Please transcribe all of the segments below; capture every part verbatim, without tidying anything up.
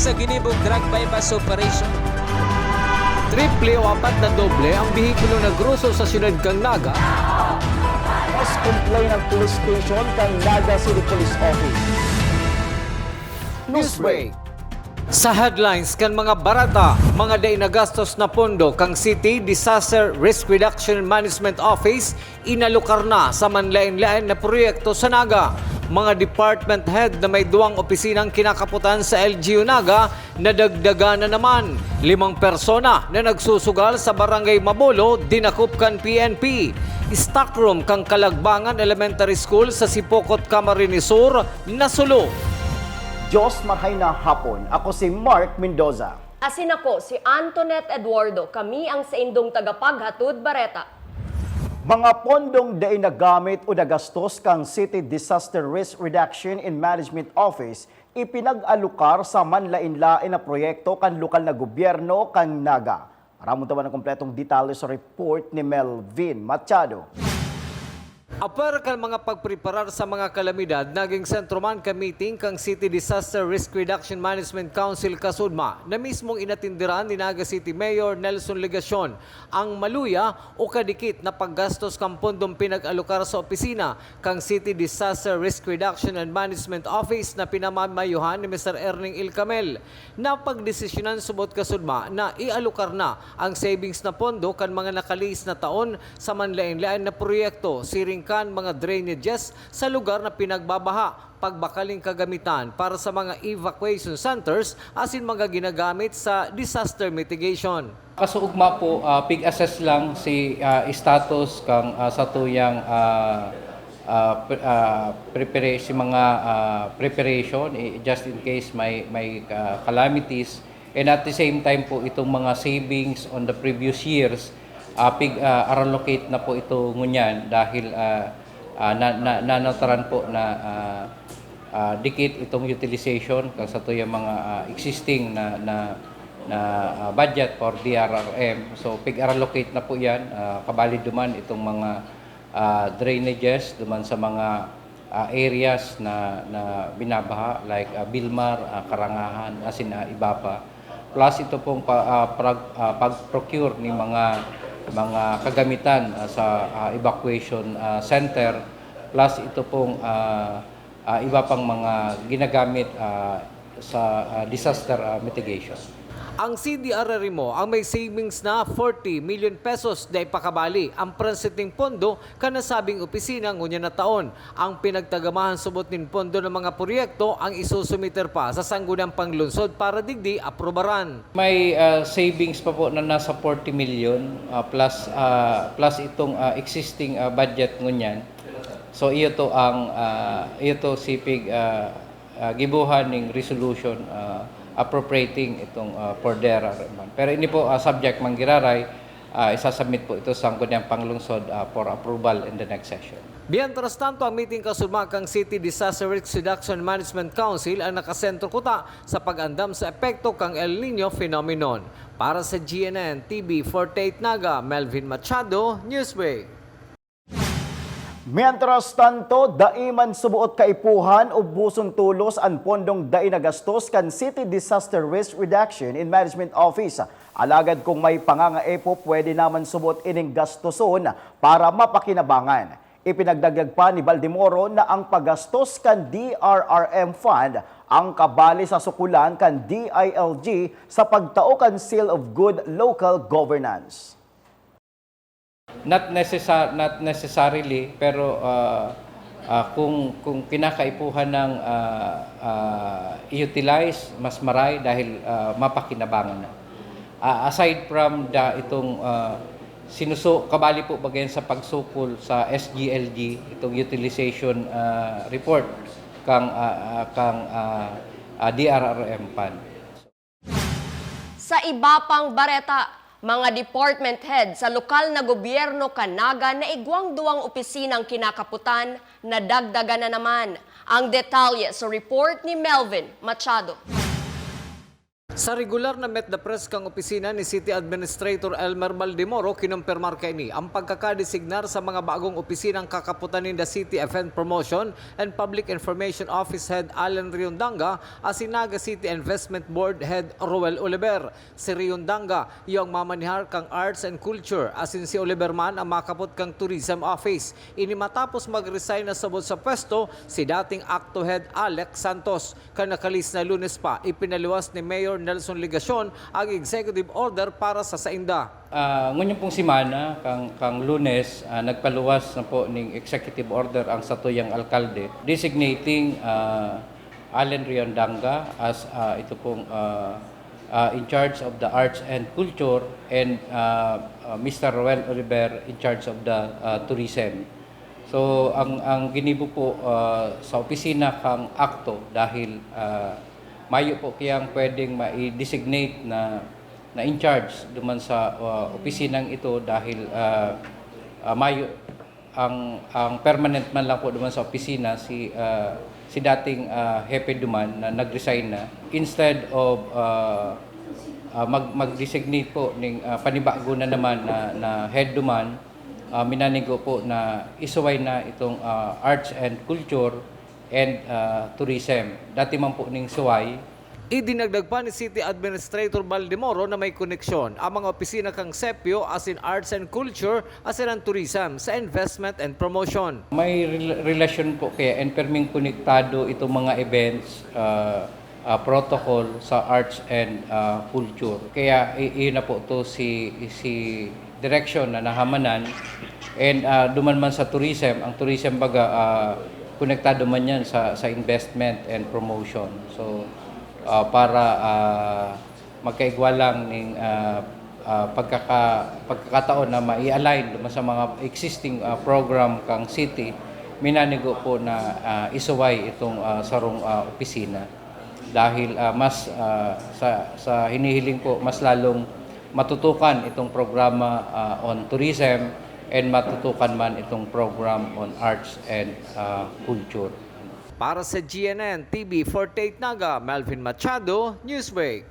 Sa ginibong drug buy-bust operation. Triple o apat na doble ang behikulo na groso sa siyudad kan Naga. Mas complain ang police station kan Naga City Police Office. Newsbreak. Sa headlines kan mga bareta, mga dai nagastos na pondo kan City Disaster Risk Reduction Management Office inalokar na sa manlaen-laen na proyekto sa Naga. Mga department head na may duwang opisinang kinakaputan sa L G U Naga, nadagdagan na naman. Limang persona na nagsusugal sa Barangay Mabolo, dinakop kan P N P. Stockroom kan Kalagbangan Elementary School sa Sipocot, Camarines Sur, nasulo. Diyos marhay na hapon. Ako si Mark Mendoza. Asin ako si Antoinette Eduardo. Kami ang saindong tagapaghatod bareta. Mga pondong dai nagamit o nagastos kan City Disaster Risk Reduction and Management Office ipinag-alokar sa manlaen-laen na proyekto kan lokal na gobyerno kan Naga. Aramon ta man an kompletong detalye sa report ni Melvin Machado. Apwera kan mga pagpreparar sa mga kalamidad, naging sentro man kan meeting kan City Disaster Risk Reduction Management Council, CASUDMA, na mismong inatenderan ni Naga City Mayor Nelson Legacion. Ang maluya o kadikit na paggastos kan pondong pinag-alokar sa opisina kan City Disaster Risk Reduction and Management Office na pinamamayuhan ni Mister Erning Ilcamel, napagdesisyonan subot CASUDMA na ialokar na ang savings na pondo kan mga nakalihis na taon sa manlaen-laen na proyekto, siring kan mga drainages sa lugar na pinagbabaha, pagbakal nin kagamitan para sa mga evacuation centers asin mga ginagamit sa disaster mitigation. Kasuugma po, ah, pig-assess lang si, ah, status kan, ah, satuyang, ah, ah, pre-, ah, prepara-, si mga, ah, preparation, eh, just in case may, may, ah, calamities. And at the same time po, itong mga savings on the previous years, ah, pig-, ah, arallocate na po ito ngunyan dahil, ah, ah, na, na, nanotaran po na, ah, ah, dikit itong utilization kan satuyang mga, ah, existing na, na, na, ah, budget for D R R M. So, pig-arallocate na po yan. Ah, kabali duman itong mga, ah, drainages duman sa mga, ah, areas na, na binabaha, like, ah, Bilmar, ah, Karangahan, asin, ah, iba pa. Plus ito pong pa, ah, prag-, ah, pag-procure ni mga, mga kagamitan, ah, sa, ah, evacuation, ah, center. Plus ito pong, ah, ah, iba pang mga ginagamit, ah, sa, ah, disaster, ah, mitigation. Ang C D R R M O ang may savings na forty million pesos na ipakabali ang presenteng pondo kan nasabing opisina ngunyan na taon. Ang pinagtagamahan subot nin pondo ng mga proyekto ang isusumiter pa sa Sangguniang Panglungsod para digdi aprobaran. May, ah, savings pa po na nasa forty million, ah, plus, ah, plus itong, ah, existing, ah, budget ngunyan. So, iyo to ang, ah, iyo to si pig, ah, ah, gibohan ning resolution, ah, appropriating itong, ah, for D R R M one. Pero ini po, ah, subject man giraray, ah, isasubmit po ito sa Sangguniang Panglungsod, ah, for approval in the next session. Mientras tanto, ang meeting CASUDMA kan City Disaster Risk Reduction Management Council ang nakasentro kuta sa pag-andam sa epekto kan El Niño phenomenon. Para sa G N N T V forty-eight Naga, Melvin Machado, Newsbreak. Mientras tanto, dai man suboot kaipuhan o buson tolos an pondong dai nagastos kan City Disaster Risk Reduction and Management Office. Alagad kung may pangangaepo, pwede naman suboot ining gastoson para mapakinabangan. Ipinagdagdag pa ni Baldemoro na ang paggastos kan D R R M Fund ang kabali sa sukulan kan D I L G sa pagtao kan Seal of Good Local Governance. Not necessa-, not necessarily, pero, ah, ah, kung, kung kinakaipuhan ng, ah, ah, i-utilize, mas maray dahil, ah, mapakinabangan na. Ah, aside from the, itong, ah, sinusu-, kabali po ba yan sa pagsukol sa S G L G, itong utilization, ah, report kang, ah, ah, kang, ah, ah, D R R M Fund. Sa iba pang bareta, mga department head sa lokal na gobyerno kan Naga na igwang duwang opisinang kinakaputan, nadagdagan na naman. Ang detalye sa report ni Melvin Machado. Sa regular na meet the press kan opisina ni City Administrator Elmer Baldemoro, kinumpirmar kaini ang pagkakadesignar sa mga bagong opisinang kakapotan ninda City Event Promotion and Public Information Office Head Allen Riondanga asin Naga City Investment Board Head Roel Oliver. Si Riondanga, iyo ang mamanihar kan Arts and Culture, asin si Oliver man ang makapot kan Tourism Office. Ini matapos mag-resign na subot sa pwesto si dating ACTO Head Alex Santos. Kan nakalis na Lunes pa, ipinaluwas ni Mayor Nelson Legacion ang executive order para sa sainda. Ah, ngunyan pong semana, kang, kang Lunes, ah, nagpaluwas na po ning executive order ang satuyang alkalde designating, ah, Allen Riondanga as, ah, ito pong, ah, ah, in charge of the arts and culture and, ah, ah, Mister Roel Oliver in charge of the, ah, tourism. So, ang, ang ginibo po, ah, sa opisina kang ACTO dahil, ah, mayo po kiyang pwedeng mai-designate na, na in charge duman sa, ah, opisinang ito dahil, ah, ah, mayo ang, ang permanent man lang po duman sa opisina si, ah, si dating, ah, hepe duman na nag-resign na. Instead of, ah, ah, mag-, mag-designate po ning, ah, panibago na naman na, na head duman, ah, minanigo po na isuway na itong, ah, arts and culture and, ah, tourism. Dati man po ning suway. Idinagdag pa ni City Administrator Baldemoro na may koneksyon ang mga opisina kan Sepio asin Arts and Culture asin ang Tourism sa Investment and Promotion. May rel-, relasyon po kaya and perming konektado itong mga events, ah, ah, protocol sa arts and, ah, culture. Kaya i-, iyon na po to si, si direction na nahamanan. And, ah, duman man sa tourism, ang tourism baga, ah, konektado man yan sa, sa investment and promotion. So, ah, para, ah, magkaigwa lang ning, ah, ah, pagkaka-, pagkakataon na mai-align duman sa mga existing, ah, program kang city, minanigo po na, ah, isuway itong, ah, sarong, ah, opisina. Dahil, ah, mas, ah, sa, sa hinihiling po, mas lalong matutukan itong programa, ah, on tourism and matutukan man itong program on arts and, ah, culture. Para sa G N N T V forty-eight Naga, Melvin Machado, Newsbreak.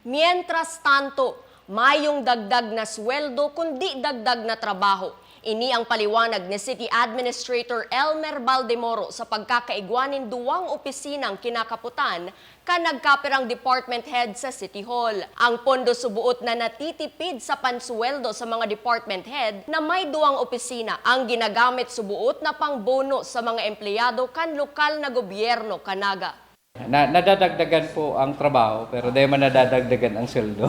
Mientras tanto, mayong dagdag na sweldo kundi dagdag na trabaho. Ini ang paliwanag ni City Administrator Elmer Baldemoro sa pagkakaigwa nin duwang opisinang kinakapotan kan nagkapirang department head sa City Hall. Ang pondo suboot na natitipid sa pansweldo sa mga department head na may duwang opisina ang ginagamit suboot na pangbono sa mga empleyado kan lokal na gobyerno kan Naga. Na, nadadagdagan po ang trabaho, pero di man nadadagdagan ang sweldo.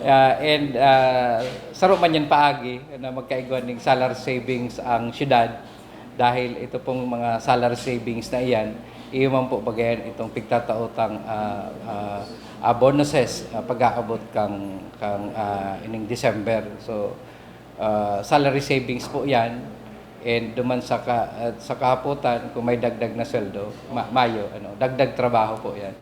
Ah, and, ah, saro man yan paagi na magkaigwa ning salary savings ang syudad, dahil ito pong mga salary savings na iyan, iyo man po bagayan itong pigtataotang, ah, ah, ah, bonuses, ah, pag-aabot kang, kang, ah, ining December. So, ah, salary savings po yan. And duman sa ka-, ah, sa kahapotan, kung may dagdag na sweldo, ma-, mayo, ano, dagdag trabaho po yan.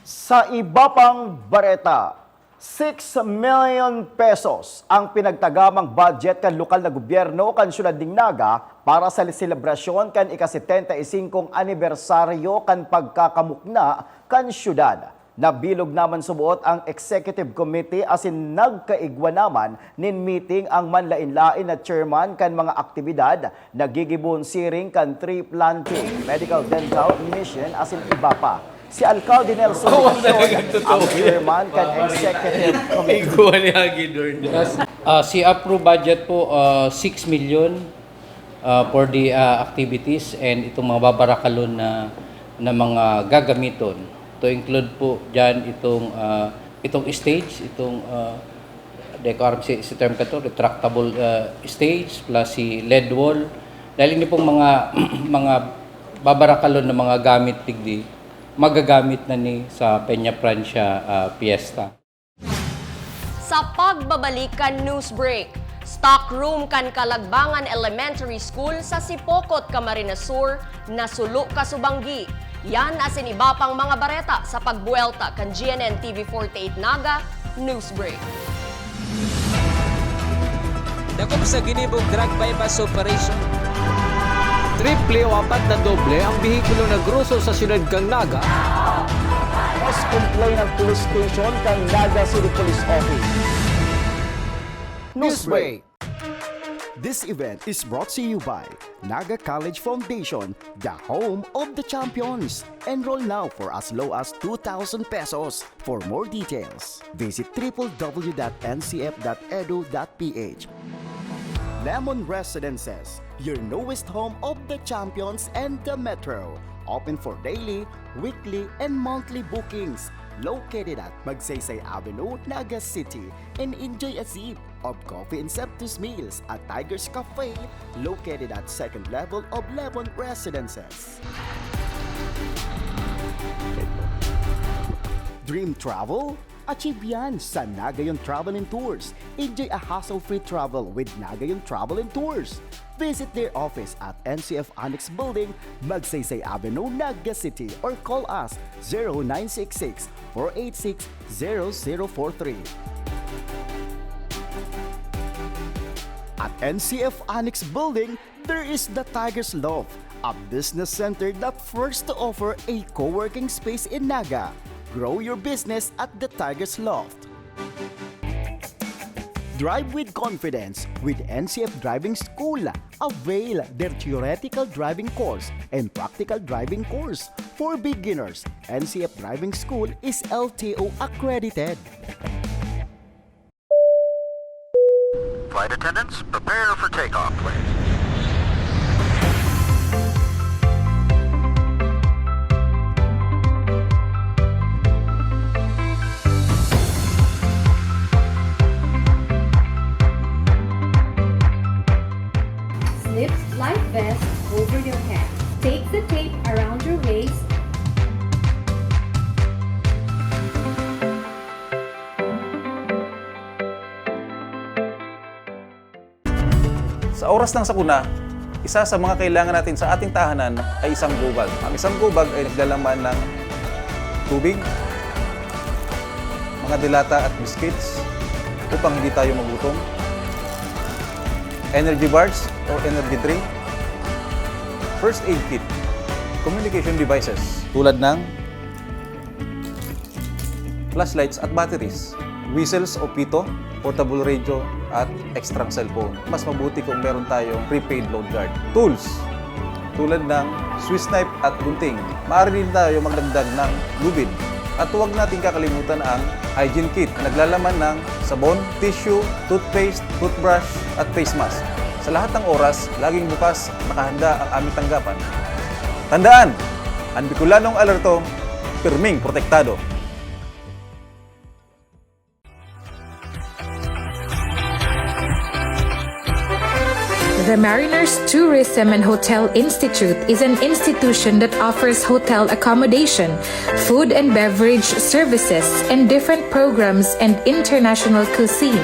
Sa iba pang bareta, six million pesos ang pinagtagamang budget kan lokal na gobyerno kan siyudad nin Naga para sa selebrasyon kan ika-setenta y singkong anibersaryo kan pagkakamukna kan siyudad. Nabilog naman suboot ang Executive Committee asin nagkaigwa naman nin meeting ang manlaen-laen na chairman kan mga aktibidad na gigibohon siring kan tree planting, medical dental mission asin iba pa. Si Alcalde Nelson Dicasio ang chairman kan Executive Committee. Igwa ni Hagi Dorn. Ah, si approve budget po, ah, six million, ah, for the, ah, activities and itong mga babarakalon na, na mga gagamiton. To include po dyan itong, ah, itong stage, itong, ah, di ko aram si, si term ka to, retractable, ah, stage plus si L E D wall. Dahil ini pong mga, mga babarakalon na mga gamit digdi, magagamit na ni sa Peña Francia, ah, Fiesta. Sa pagbabalik kan news break, stock room kan Calagbangan Elementary School sa Sipocot, Camarines Sur, nasulo kasubanggi. Yan asin iba pang mga bareta sa pagbuwelta kan G N N T V forty-eight Naga News Break. Dakop sa ginibong drug buy-bust operation. Triple o apat na doble ang behikulo na groso sa siyudad kan Naga. Mas complain ang police station kan Naga City Police Office. Newsbreak. This event is brought to you by Naga College Foundation, the home of the champions. Enroll now for as low as two thousand pesos. For more details, visit triple w dot n c f dot edu dot p h. Lemon Residences, your newest home of the champions and the metro. Open for daily, weekly, and monthly bookings. Located at Magsaysay Avenue, Naga City, and enjoy a sip of coffee and sumptuous meals at Tiger's Cafe, located at second level of Lemon Residences. Dream travel? Achieve yan sa Nagayon Travel and Tours. Enjoy a hassle-free travel with Nagayon Travel and Tours. Visit their office at N C F Annex Building, Magsaysay Avenue, Naga City, or call us zero nine six six, four eight six, zero zero four three. At N C F Annex Building, there is the Tiger's Loft, a business center that first to offer a co-working space in Naga. Grow your business at the Tiger's Loft. Drive with confidence with N C F Driving School. Avail their theoretical driving course and practical driving course. For beginners, N C F Driving School is L T O accredited. Flight attendants, prepare for takeoff, please. Slip life vest over your head. Take the tape around your waist. Sa oras ng sakuna, isa sa mga kailangan natin sa ating tahanan ay isang go bag. Ang isang go bag ay naglalaman ng tubig, mga delata at biscuits upang hindi tayo magutom, energy bars o energy drink, first aid kit, communication devices tulad ng flashlights at batteries, whistles o pito, portable radio, at extrang cellphone. Mas mabuti kung meron tayong prepaid load guard. Tools, tulad ng Swiss knife at gunting. Maaari din tayo magdagdag ng lubid. At huwag nating kakalimutan ang hygiene kit na naglalaman ng sabon, tissue, toothpaste, toothbrush, at face mask. Sa lahat ng oras, laging bukas, nakahanda ang aming tanggapan. Tandaan, ang Bicolanong alerto, pirming protektado. The Mariners Tourism and Hotel Institute is an institution that offers hotel accommodation, food and beverage services, and different programs and international cuisine.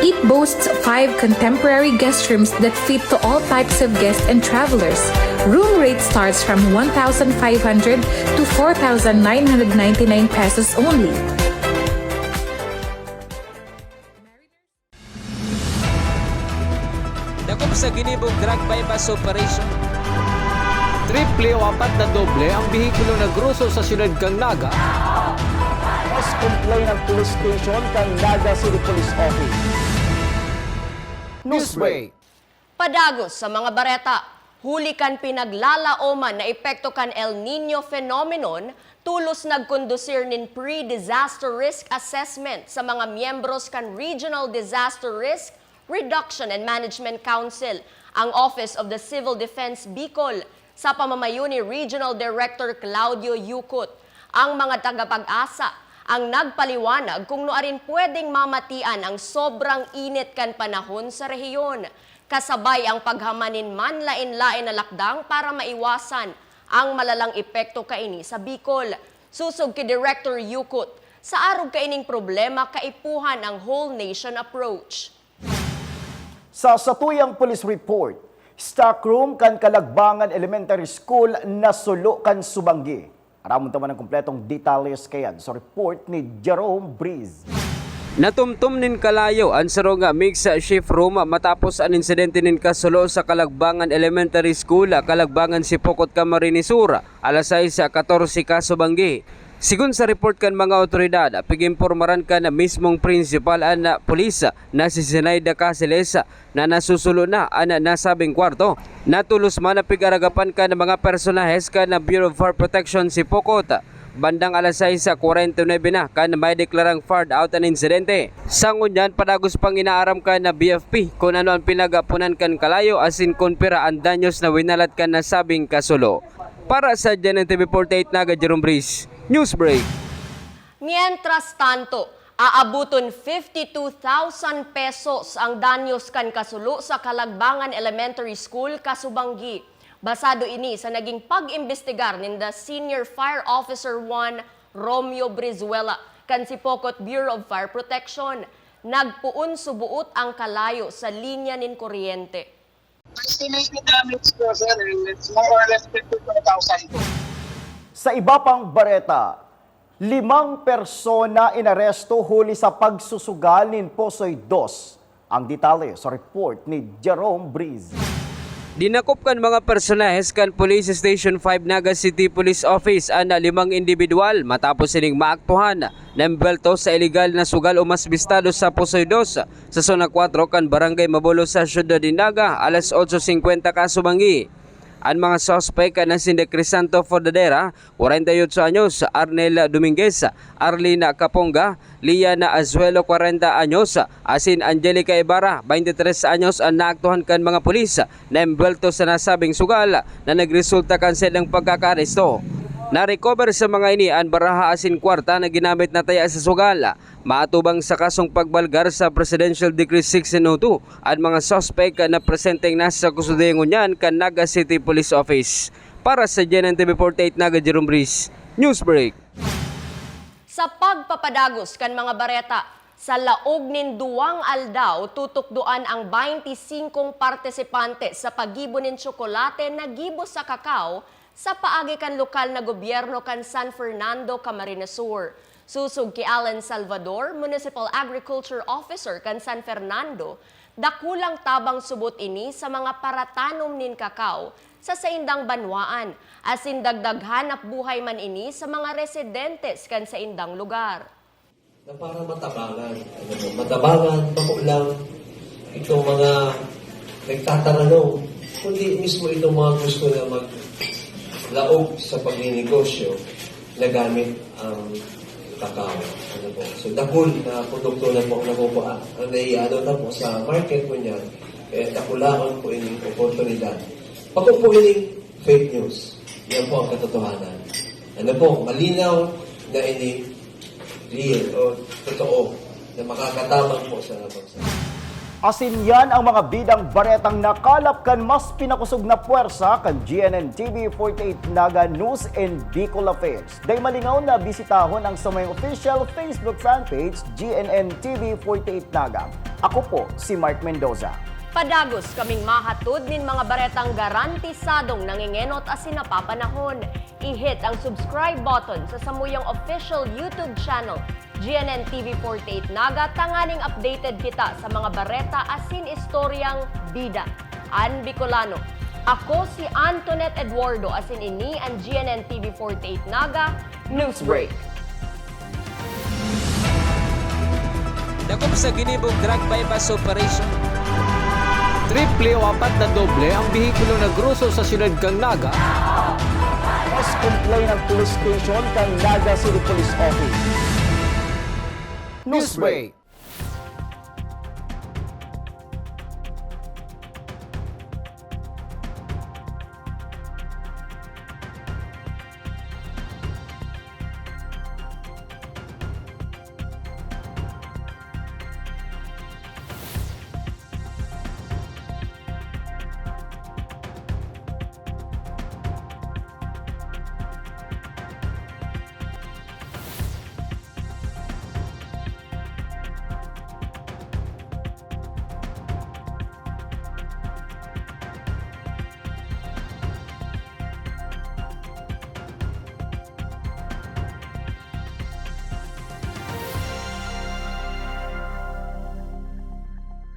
It boasts five contemporary guest rooms that fit to all types of guests and travelers. Room rate starts from one thousand five hundred to four thousand nine hundred ninety-nine pesos only. Dakop sa ginibong drug buy-bust operation. Triple o apat na doble ang behikulo na groso sa siyudad kan Naga. Mas complain ang police station kan Naga City Police Office. Newsbreak. Padagos sa mga bareta. Huli kan pinaglalaoman na epekto kan El Niño phenomenon, tolos nagkondusir nin pre-disaster risk assessment sa mga miyembros kan Regional Disaster Risk Reduction and Management Council, ang Office of the Civil Defense Bicol, sa pamamayo ni Regional Director Claudio Yucot. Ang mga taga-PAGASA ang nagpaliwanag kung nuarin pwedeng mamatian ang sobrang init kan panahon sa rehiyon, kasabay ang paghaman nin manlaen-laen na lakdang para maiwasan ang malalang epekto kaini sa Bicol. Sosog ki Director Yucot, sa arog kaining problema, kaipuhan ang whole nation approach. Sa satuyang police report, stock room kan Calagbangan Elementary School nasulo kan subanggi. Aramon ta man ang kompletong detalles kaiyan sa report ni Jerome Breeze. Natumtom nin kalayo an saro nga mixed shift room matapos an insidente nin kasulo sa Kalagbangan Elementary School, Kalagbangan, Sipocot, Camarines Sur, alas sais katorse kasubanggi. Sigon sa report kan mga awtoridad, pig-impormaran kan mismong principal an pulis na si Zenaida Caceres na nasusulo na an nasabing kwarto. Natolos man na pig-aragapan kan mga personahes kan Bureau of Fire Protection Sipocot. Bandang alas sais kwarenta y nuebe na kan may deklarang fired out an insidente. Sa ngunyan, padagos pang inaaram kan B F P kun ano an pinagaponan kan kalayo asin kun pira an danyos na winalat kan nasabing kasulo. Para sa G N N T V forty-eight Naga, Jerome Breeze, Newsbreak. Mientras tanto, aaboton fifty two thousand pesos ang danyos kan kasulo sa Kalagbangan Elementary School, Casubangui. Basado ini sa naging pag-imbestigar ninda Senior Fire Officer one Romeo Brizuela kan Sipocot Bureau of Fire Protection. Nagpoon suboot ang kalayo sa linya nin kuryente. Estimated damage po, sir, is more or less fifty-two thousand po. Sa iba pang bareta, limang persona inaresto huli sa pagsusugal nin Posoy dos. Ang detalye sa report ni Jerome Breeze. Dinakop kan mga personahes kan Police Station five Naga City Police Office an limang indibidwal matapos sining maaktuhan na embuwelto sa ilegal na sugal o masbistado sa Posoy dos, sa Zona kuwatro kan Barangay Mabulo sa siyudad nin Naga, alas otso singkwenta kasubanggi. An mga suspek na sinda Crisanto Fordadera, kwarenta y otso anyos, Arnel Dominguez, Arlene Caponga, Liana Azuelo, kwarenta anyos, asin Angelica Ibarra, baynte tres anyos, an naaktuhan kan mga pulis na embuwelto sa nasabing sugal na nagresulta kan saindang pagkakaaresto. Na-recover sa mga ini an baraha asin kwarta na ginamit na taya sa sugal. Maatubang sa kasong pagbalgar sa Presidential Decree sixteen oh two an mga suspek na presenteng nasa kustodiya ngunyan kan Naga City Police Office. Para sa G N N T V forty-eight Naga, Jerome Breeze, Newsbreak. Sa pagpapadagos kan mga bareta, sa laog nin duwang aldaw, tutukdoan ang baynte singkong partisipante sa paggibo nin tsokolate na gibo sa kakao sa paagi kan lokal na gobyerno kan San Fernando, Camarines Sur. Sosog ki Alan Salvador, Municipal Agriculture Officer kan San Fernando, dakulang tabang subot ini sa mga paratanom nin kakao sa saindang banwaan, asin dagdag hanap buhay man ini sa mga residentes kan saindang lugar. Na para matabangan, ano po, matabangan, bako lang itong mga nagtataranom, kundi mismo itong mga gusto na maglaog sa pagninegosyo na gamit ang kakao. Ano po? So, dakul na produkto na po, na po, po, ah, ang naiano na po sa market po niya, kaya dakulaon po ining oportunidad. Pag po ining fake news, yan po ang katotohanan. Ano po, malinaw na ini real o totoo na makakatabang po sa bansa. Asin yan ang mga bidang baretang nakalap kan mas pinakusog na pwersa kan G N N T V forty-eight Naga News and Bicol Affairs. Dai malingaw na bisitahon ang samuyang official Facebook fanpage, G N N T V forty-eight Naga. Ako po si Mark Mendoza. Padagos kaming mahatod nin mga baretang garantisadong nangengenot asin napapanahon. I-hit ang subscribe button sa samuyang official YouTube channel, G N N T V forty-eight Naga, tanganing updated kita sa mga bareta asin istoryang bida. An Bicolano. Ako si Antoinette Eduardo, asin ini an G N N T V forty-eight Naga Newsbreak. Dakop sa ginibong drug buy-bust operation. Triple o apat na doble ang behikulo na groso sa siyudad kan Naga. Mas complain ang police station kan Naga City Police Office. Newsbreak.